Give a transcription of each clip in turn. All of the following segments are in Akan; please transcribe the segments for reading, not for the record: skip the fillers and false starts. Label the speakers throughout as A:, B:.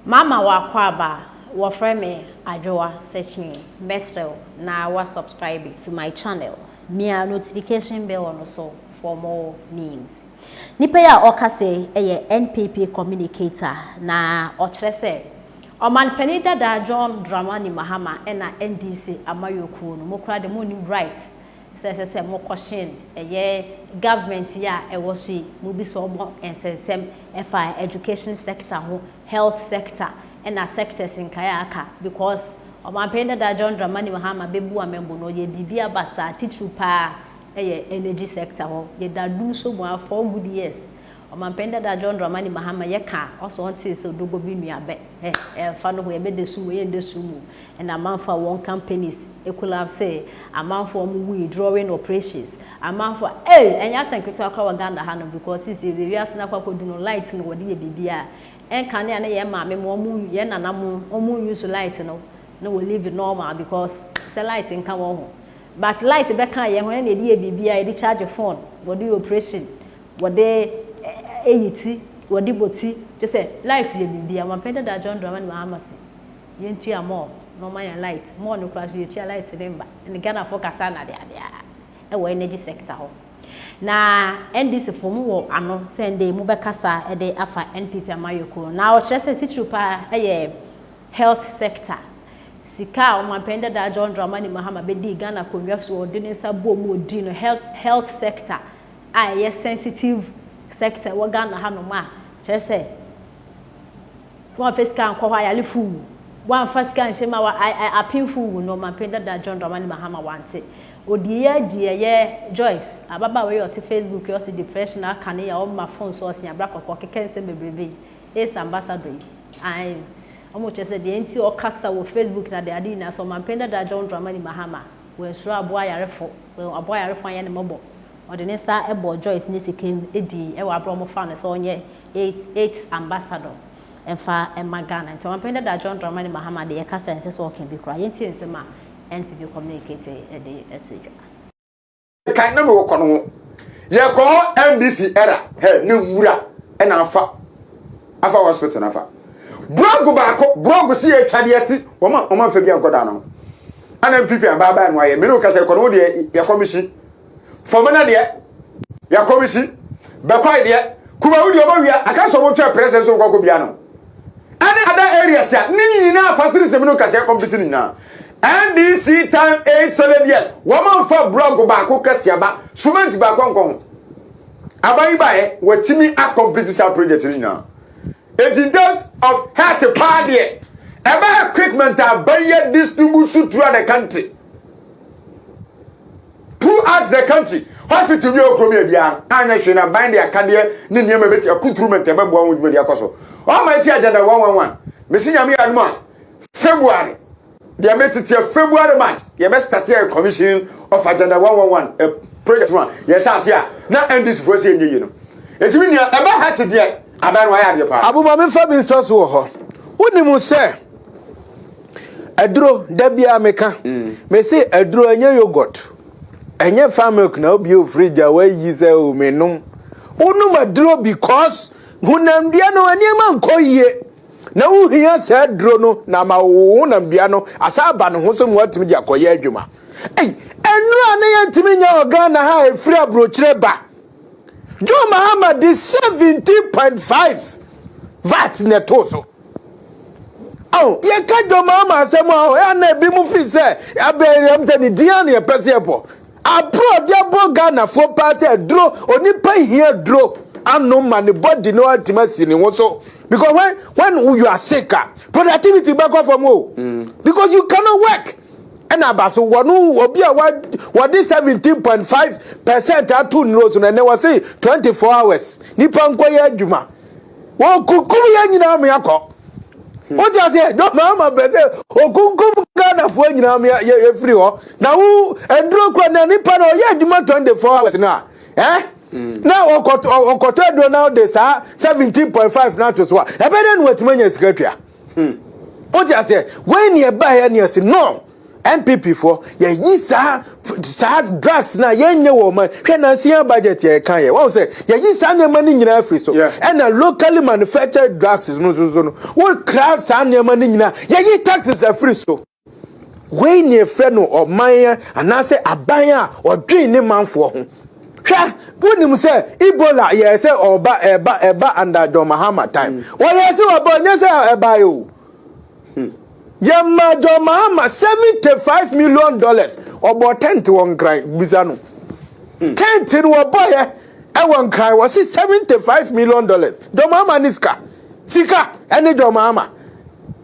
A: Mama wakɔ aba, wɔfrɛ me Adwoa Sekyene. Mɛsrɛ wo na wa subscribe to my channel. Mia notification bell no so for more news. Nipa yi a ɔkasa yi yɛ NPP communicator na ɔkyerɛ sɛ ɔmanpanin dada John Dramani Mahama ɛna NDC amayɔkuo no mo koraa de mo nni right sɛ ɛsɛ sɛ mo kɔhyɛn ɛyɛ government yi a ɛwɔ so yi mo bisa ɔmo nsɛnsɛm ɛfa education sector ho, health sector ɛna sectors nkae a aka, because ɔmanpanin dada John Dramani Mahama bɛbu amambu no, ɔyɛ biribi aba saa titiriw paa ɛyɛ energy sector hɔ. Yɛda dum so mu a 4 good years ɔmanpanin dada John Dramani Mahama yɛka ɔsɔ ɔnte sɛ odogo bi nuabɛ ɛ ɛmfa no ho. Yɛbɛda sum mu, yɛnda sum mu ɛna amanfo a wɔn companies collapse, amanfo a wɔn wuyi drawing operations, amanfo a ɛy ɛnyɛ asɛm ketewa koraa wɔ Ghana ha no, because sisi ewiase na akɔ akɔdu no, light no wɔde yɛ biribi a ɛnkanea ne yɛn maame mu wɔn, yɛn nana mu wɔn use light no na wɔ live normal, because sɛ light nka wɔn ho, but light bɛka yɛn ho ɛna yɛde yɛ biribi a yɛde charge phone, wɔde yɛ operation, wɔde ɛyi ti, wɔde bɔ ti, kyɛ sɛ light yɛ biribi a wɔn dada John Dramani Mahama si yɛntua mɔɔ na ɔma yɛn light mɔɔ no koraa so yɛtua light ne mba ɛne Ghanafoɔ kasa na adeadeɛ ɛwɔ energy sector hɔ. Na NDC fo mu wɔ ano sɛ ndɛ mu bɛkasa ɛde afa NPP amayɔkuo na ɔkyerɛ sɛ titiri paa ɛyɛ health sector. Sika a ɔmanpanin dada John Dramani Mahama bɛdi Ghana akonnwa so, ɔde ne nsa bɔ mu odi no, health sector a ɛyɛ sensitive sector wɔ Ghana hanom a kyerɛ sɛ wɔamfa sika nkɔ hɔ ayarefo wu, wɔamfa sika nhyɛ mu a apemfo wu no, ɔmanpanin dada John Dramani Mahama wante odi yɛ adi. Ɛyɛ Joyce ababaawa yi ɔte Facebook yi, ɔsi depression aka ne yɛ, ɔma phone so ɔsi abra kɔkɔɔ keka nsɛm bebrebe. Ace ambassador yi ayi wɔn kyerɛ sɛ deɛ nti ɔkasa wɔ Facebook na deɛ ade nyinaa sɛ ɔmanpanin dada John Dramani Mahama wɔnsuro aboa ayarefo, aboa ayarefo anyɛ ne mmɔbɔ. Ɔde ne nsa bɔ Joyce ne sika mu edi ɛwɔ abere wɔn fa no sɛ ɔnyɛ AIDS ambassador ɛmfa ɛma Ghana. Nti ɔmanpanin dada John Dramani Mahama deɛ, yɛkasa nsɛ sɛ ɔka bi koraa. Yɛntie nsɛm a NPP communicate ɛde ɛto dwa.
B: Kan na mewɔ kɔ no ho, yɛkɔ hɔ NDC era hɛ ne nwura ɛna afa hospital na afa block baako, block si yɛ atwa deɛ ti wɔn a wɔn afa bi ankɔ da no ɛna NPP abaabaa no ayɛ mene kasa yɛkɔ no ho deɛ, yɛkɔ misi fɔm na deɛ yɛkɔ misi bɛkɔ deɛ Kumawu deɛ ɔmo wia aka sɛ ɔmo twɛ president so kɔkɔ bia no ɛne other areas a ne nyinaa facilities mu no kasa complete ne nyinaa. NDC time, 8 solid years, wɔn amfa block baako kɛse aba, cement baako ankɔ ho. Aban yi baayɛ, wɔtumi acomplete saa project no nyinaa. Eti in terms of health paa deɛ, ɛbɛyɛ equipment a aban yɛ distribute throughout the country, throughout the country. Hospital bi a okuro bi a biara anyɛ hwee na aban de akadeɛ ne nneɛma bɛti accoutrement ɛbɛboa wɔn dwumadi akɔ so. Ɔma eti Agenda 111 mesi Nyame yɛ adum a, February deɛ mɛtete, February, March, yɛbɛ start a commission of Agenda 111 project no a yɛhyɛ ase a na NDC foɔ si ɛnyɛ yie no. Eti mi nua, ɛbɛ ha te deɛ aban no ayɛ adeɛ paa.
C: Aboma mefa bi nsɔ so wɔ hɔ. Wonim sɛ aduro da biara meka mese aduro ɛnyɛ yogurt, ɛnyɛ farm milk na wobie wo fridge a wayi sɛ o menom. Wonom aduro because honamdua no nneɛma nkɔ yie na wohia saa aduro no na ama wo honamdua no asa aba ne ho so ma woatumi de akɔyɛ adwuma. Ei, ɛnura ne yɛntumi nya wɔ Ghana ha a ɛfiri aburokyerɛ ba, John Mahama de 17.5 VAT na ɛtoo so. Oh, yɛka John Mahama asɛm a ɔyɛ na ebi mu fi sɛ abɛɛyɛm sɛ ne din a na yɛpɛ sɛ yɛbɔ aborɔ de abɔ Ghanafoɔ paa sɛ aduro, onipa hia aduro anom ma ne body no atumi asi ne ho so, because when you are sick a, productivity bɛkɔ fam o, because you cannot work. Ɛna aba so wɔn obi a wɔde 17.5% ato nnuro so no, ɛnɛ wɔse 24 hours nipa nkɔyɛ adwuma, wɔkunkum yɛn nyinaa mo akɔ. Wote aseɛ? John Mahama bɛ sɛ okunkum Ghanafoɔ nyinaa mo yɛfiri hɔ na wo nduro kura na nipa na ɔyɛ adwuma 24 hours no a na ɔkɔtɔ aduro na ɔde saa 17.5 na ato so a, ɛbɛdɛ no watumi anya sika tua. Wote aseɛ? Wei ne ɛbaeɛ ne ɛsi no. NPP foɔ yɛyi saa drugs na yɛnyɛ wɔ ɔman. Hwɛ, nansi budget yɛ ka yɛ wɔn sɛ yɛyi saa nneɛma no nyinaa firi so. Ɛna locally manufactured drugs no nso no, wɔkra saa nneɛma no nyinaa, yɛyi taxes afiri so. Wei ne efrɛ no ɔman anaasɛ aban a ɔdwen ne manfoɔ ho. Hwɛ, wonim sɛ Ebola yɛ sɛ ɔba, ɛba under John Mahama time. Wɔyɛ sɛ ɔba, ɔnyɛ sɛ ɛba yi o. Yɛma John Mahama $75 million, ɔbɔ tent wɔ Nkran. Bisa no, tent no wɔbɔyɛ ɛwɔ Nkran, wɔsi $75 million. John Mahama ne sika ɛne John Mahama.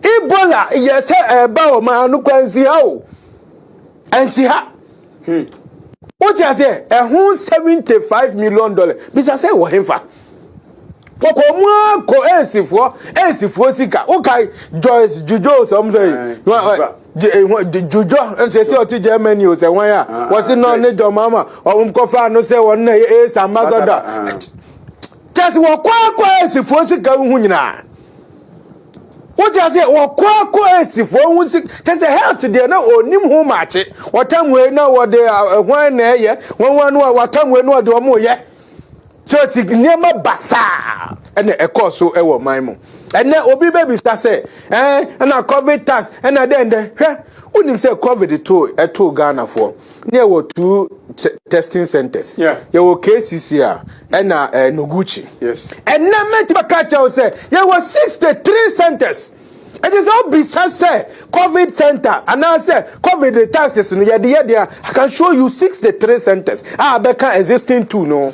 C: Ebola yɛ sɛ ɛba wɔ maa no kwan nsi ha o, ɛnsi ha. Wote aseɛ? Ɛho $75 million, bisa sɛ wɔ hemfa kɔkɔ mu akɔ? Ɛnsifoɔ sika. Wokae Joyce Jujo sɛ ɔmo sɛ Jujo sɛ ɔte Germany o, sɛ wɔn a wɔsi nɔ ne John Mahama ɔmo kɔfa no sɛ wɔn na yɛ AIDS ambassador kyɛ sɛ wɔkɔ akɔ ɛnsifoɔ sika ho nyinaa. Wote aseɛ? Wɔkɔ akɔ ɛnsifoɔ ho sika kyɛ sɛ health deɛ na onim ho maakye. Wɔtam wei na wɔde hwan na ɛyɛ wɔn wɔn no, wɔtam wei na wɔde wɔn yɛ so ti nneɛma basaa ɛna ɛkɔɔ so ɛwɔ ɔman mu. Ɛnɛ obi bɛbisa sɛ ɛna COVID tax ɛna dɛn dɛ. Hwɛ, wonim sɛ COVID to ɛto Ghanafoɔ ne yɛwɔ two testing centers. Yɛwɔ KCC a ɛna Noguchi. Ɛnɛ mɛtumi ka kyerɛ wo sɛ yɛwɔ 63 centers. Ɛti sɛ wobisa sɛ COVID center anaasɛ COVID taxes no yɛde yɛ deɛ, I can show you 63 centers a bɛka existing two no.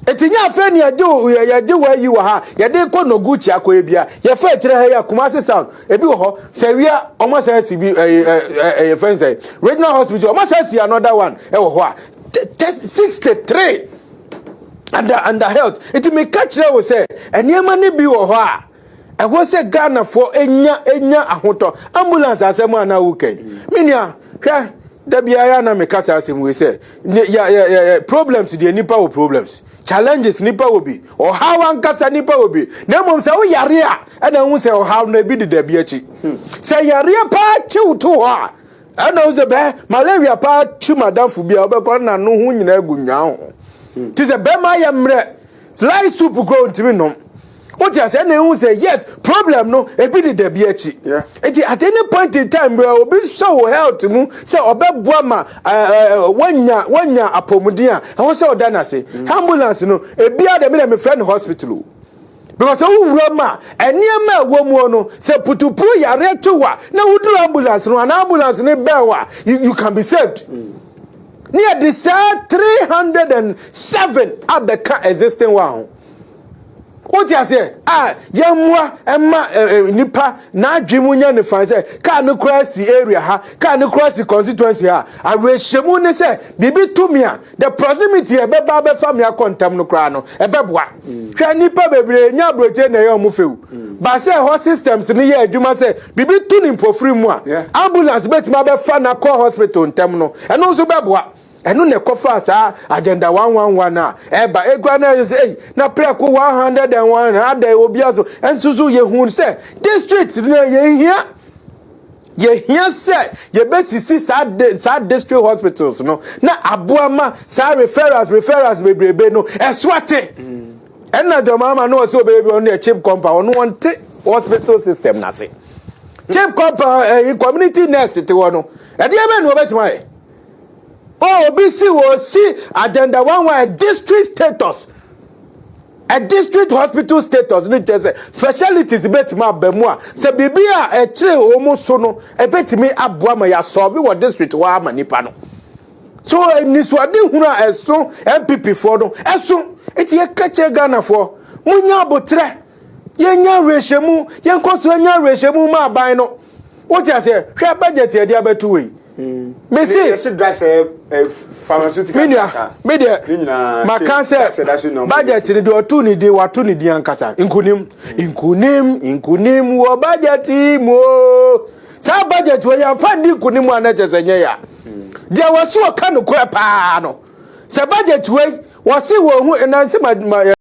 C: Eti nye afei ni yɛgye wɔ ayi wɔ ha, yɛde kɔ Noguchi akɔ ebia yɛfɛ akyerɛ ha yi a Kumasi Sound ebi wɔ hɔ sɛ wia ɔmo asan asi bi. Ɛyɛ ɛyɛ ɛyɛ fɛn sɛ regional hospital, ɔmo asan asi another one ɛwɔ hɔ a 63 under health. Eti meka kyerɛ wo sɛ nneɛma no bi wɔ hɔ a ɛwɔ sɛ Ghanafoɔ enya ahotɔ. Ambulance asɛm a na woka yi, me nua, hwɛ, dabi ayɛ na meka saa asɛm wei sɛ yɛ yɛ yɛ problems deɛ, nipa wɔ problems, challenges nipa wɔ bi, ɔhaw ankasa nipa wɔ bi. Na mmom sɛ woyare a, ɛna ehu sɛ ɔhaw no ebi deda bi akyi. Sɛ yareɛ paa kyew to hɔ a, ɛna ehu sɛ bɛɛ malaria paa kyi madamfo bi a ɔbɛkɔ na no ho nyinaa gu nyaa ho ti sɛ bɛrima ayɛ mmerɛ, light soup kuro ntumi nom. Wote ase? Ɛna ehu sɛ yes, problem no ebi deda bi akyi. Eti at any point in time bɛ obi sɔ wɔ health mu sɛ ɔbɛboa ma ɛɛ ɛɛ wɔnya apɔmuden a ɛwɔ sɛ ɔda n'ase. Ambulance no ebi a dɛm na mefrɛ no hospital o, because wowura mu a, nneɛma a ɛwɔ mu no sɛ putupuru yare to wa na woduru ambulance no anaa ambulance no bɛn wa, you can be saved. Ne yɛde saa 307 abɛka existing one ho. Wote aseɛ? A yɛmmoa ɛma ɛ nipa n'adwe mu nyɛ ne fan sɛ kaa no kora si area ha, kaa no kora si constituency ha. Awerɛhyɛmu ne sɛ biribi to mi a, the proximity ɛbɛba abɛfa mi akɔ ntam no koraa no ɛbɛboa. Hwɛ, nipa bebree nya aburokye na ɛyɛ ɔmo fɛw baasa ɛhɔ systems no yɛ adwuma sɛ biribi to ne mpofiri mu a, ambulance bɛtumi abɛfa na kɔ hospital ntɛm no, ɛno nso bɛboa. Ɛno na ɛkɔfa saa Agenda 111 a ɛba ekura na ɛyɛ sɛ ɛyi na prɛko 101 ada obi aso. Ɛnso so yɛhu sɛ district no yɛhia sɛ yɛbɛsisi saa district hospitals no na aboa ma saa referrals bebrebe no ɛso ate. Ɛnna dɔm no ɔsɛ ɔbɛyɛ bi, ɔno yɛ CHPS compound. Ɔno wɔnte hospital system n'ase. CHPS compound ɛyi community nurse te hɔ no, ɛdeɛ bɛn na wɔbɛtumi ayɛ? Oh, obi si wɔ si Agenda 11 district status, a district hospital status ne kyerɛ sɛ specialities bɛtumi aba mu a sɛ biribi a ɛkyerɛ wɔn so no ɛbɛtumi aboa ma yɛasɔɔbe wɔ district hɔ ama nipa no so. Nisuade hunu a ɛso NPP foɔ no ɛso. Eti yɛka kyerɛ Ghanafoɔ, munya abotrɛ, yɛnya awerɛhyɛmu, yɛnkɔ so anya awerɛhyɛmu ma aban no. Wote aseɛ? Hwɛ, budget yɛde abɛto wei, mesi
B: yɛsi drugs ɛ ɛ pharmaceutical
C: me nua
B: drugs a
C: me deɛ
B: ne nyinaa
C: maka
B: drugs ɛda so
C: sɛ
B: na ɔmo
C: budget no deɛ ɔto ne din, wato ne din ankasa. Nkunim, nkunim, nkunim wɔ budget yi mu o. Saa budget wɔ yɛmfa di nkunim a na kyerɛ sɛ nyɛ ya deɛ wɔsi ɔka no korɛ paa no sɛ budget wei wɔsi wɔn ho nansi ma.